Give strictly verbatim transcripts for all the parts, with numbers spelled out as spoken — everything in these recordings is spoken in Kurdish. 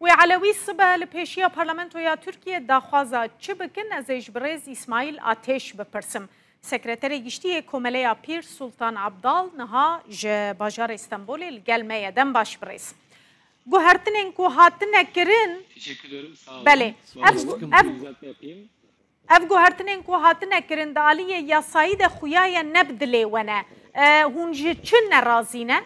Wê Elewî sibe li pêşiya Parlamentoya Tirkiyê daxwaza çi bikin? Ez ê ji birêz Îsmaîl Ateş bipirsim. Sekreterê Giştî yê Komeleya Pîr Sultan Abdal niha ji bajarê Stenbolê li gel me ye. Dem baş birêz. Guhertinên ku hatine kirin, Teşekkür ederim. Sağ olun. Belê. Sağ Ev, olun. ev, Düzeltme yapayım. Ev guhertinên ku hatine kirin di aliyê yasayî de xuya ye, ne bi dilê we ne. E, hûn ji çi nerazî ne?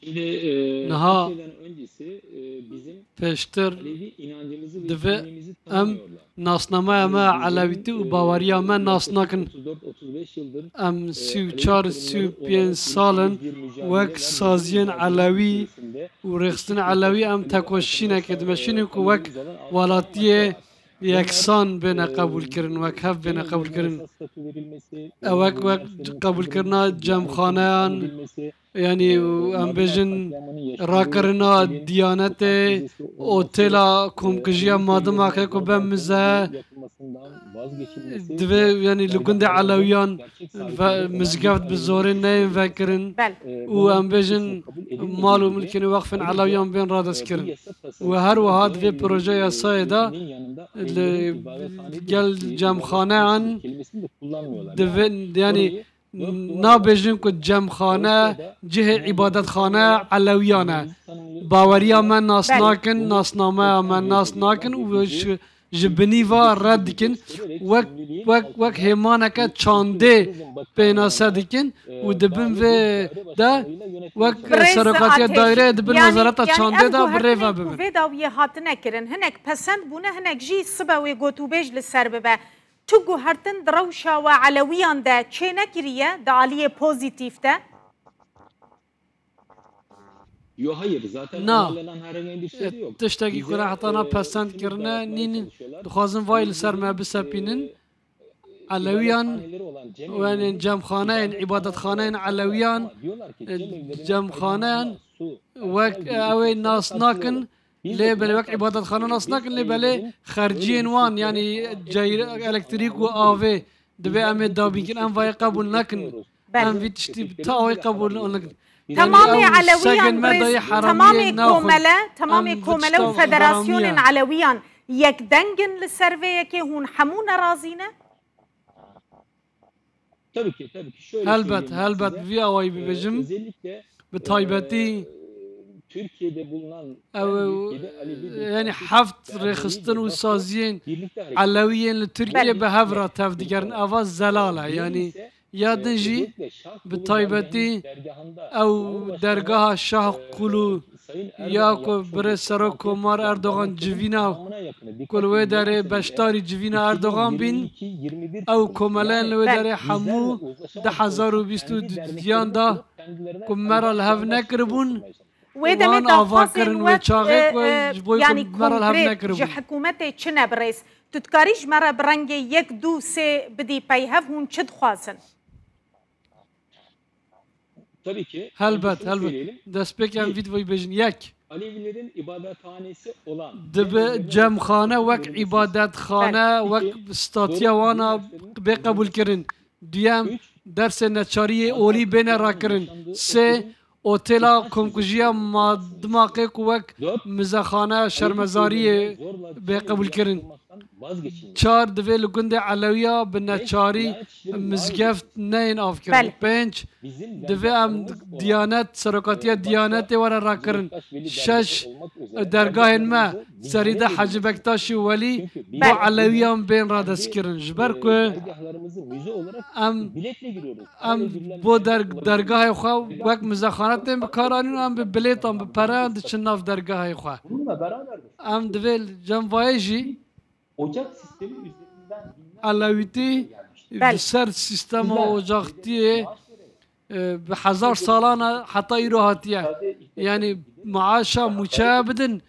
Şimdi, e, Niha her şeyden öncesi, e, bizim pêştir Alevi inancımızı ve dibe kimliğimizi em tanımıyorlar. nasnameya me Elewîtî û baweriya me nas nakin. Em sî û çar, sî û pênc sal in wek saziyên Elewî û rêxistinê Elewî em tekoşîneke dimeşînin ku wek welatiyê yeksan bêne qebûlkirin, wek hev bêne qebûlkirin. Ew wek, wek qebûlkirina cemxaneyan, yanî em bêjin rakirina diyanetê, otêla komkujiya madimakê ku be mize, divê, yanî li gundê Elewiyan ve, mizgeft bi zorê neyên vekirin Bel. û em bêjin mal û milkên wexfên Elewiyan bên radestkirin. Û her wiha di vê proje yasayê de li gel cemxaneyan divê, yanî nabêjin ku cemxane cihê îbadetxane Elewiyan e. Baweriya me nas Belê. nakin, nasnameya me nas nakin û ji, ji binî ve red dikin. Wek, wek, wek hêmaneke çandê pênase dikin û di bin vê de wek Birêz serokatiya Ateş, daireyê di bin yanî, wezareta yanî çandê ev de bi rê ve guhertinên ku bibin. Vê dawiyê hatine kirin, hinek pesend bûne, hinek jî sibe wê gotûbêj li ser bibe. Tu guhertin di rewşa we Elewiyan de çênekiriye, di aliyê pozîtîf de? Yo, hayır, zaten Na. onlarla herhangi endişeleri yok. Tiştekî ku re heta na pesend kirine nînin, dixwazin vay li ser me bisepînin. Elewiyan, û yanî cemxaneyên, îbadetxaneyên Elewiyan, e, cemxaneyan wek ew ê nas nakin, lê belê wek îbadetxane nas nakin, lê belê xerciyên wan, yanî ceyr-, elektrîk û avê divê em ê dabîn kin, em vayê qebûl nakin. Belê. Em vî tiştî bi ta awê qebûl nakin. Yanî Temamê ew Elewiyan segên me birêz, dayê heramiyê temamê naxwin. Komele, temamê Em komele û tişta federasyonên heramiyê. Elewiyan yekdeng in li ser vê yekê, hûn hemû nerazî ne? Tabii ki, tabii ki. Şöyle Helbet, söyleyeyim helbet, size. Vî awayî Ee, bibêjim. Özellikle, Bi taybetî, e, Türkiye'de bulunan ew, en büyük yedi Alevi ve yanî Şarşi heft derneği rêxistin ve û vakfı saziyên birlikte hareket Elewiyên li Tirkiye Belê. bi hev re tev digerin. Eva zelal e. Yanî ise, ya e, din jî özellikle Şah bi Kulu taybetî derneğinin dergahında ew Cumhurbaşkanı, dergaha Şah e, Kulu Sayın ya Erdoğan ku yapmış birê olduğu Serok Komar Erdogan civîna ku li wê derê beşdarî civîna Erdogan bîn, ew komeleyên li wê derê hemû du hezar û bîst û duyan da ku me re li hev nekiribûn, Wê demê wan ava daxwazên kirin wê wek, çaxê e, ku e, ji bo ku yanî me re li hev konkret ji nekiribûn. Hikûmetê çi ne birêz? Tu dikarî ji me re bi rengê yek, du, sê bidî peyhev, hûn çi dixwazin? Tabii ki, Helbet, şunu helbet. söyleyelim. Destpêkê em Bir, vî divayî bêjin. Yek. Alevilerin ibadethanesi olan Dibe Cem cemxane wek Bölgesi îbadetxane, Belê. wek statiya wana bê qebûlkirin. Duyem, dersê neçariyê olî bêne rakirin. Sê, otêla komkujiya madimaqê ku wek mizexane şermezariyê bê qebûlkirin. Çar, divê li gundê Elewiya bi neçarî mizgeft neyên avkirin. Belê. Pênc, divê em Diyanet, serokatiya Diyanetê were rakirin. Şeş, dergahên me, serî de Hecî Bektaşî Welî, bo Elewiyan bên radestkirin. Ji ber ku em, em bo der-, dergahê xwe wek mizexane tên bi kar anîn, em bi bilêtan, bi pereyan diçin nav dergahê xwe. Em divê li cem vayê jî Ocak sistemi üzerinden binlerce Elewîtî Belê. di ser sîstema ocaxtiyê, e, bi hezar salan e heta îro hatiye. Yanî maaşa mûçeya bidin,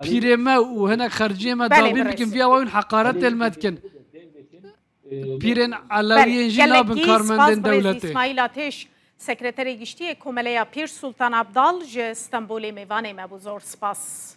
pîrê me û hinek xerciyê me Belê, dabîn birêz. bikin, vî awayîn heqaretê li me dikin. Pîrên Elewiyên Belê, jî gelekî nabin spas karmendên birêz dewletê. Îsmaîl Ateş, Sekreterê Giştî yê Komeleya Pîr Sultan Abdal ji Stenbolê mêvanê me bû. Zor spas.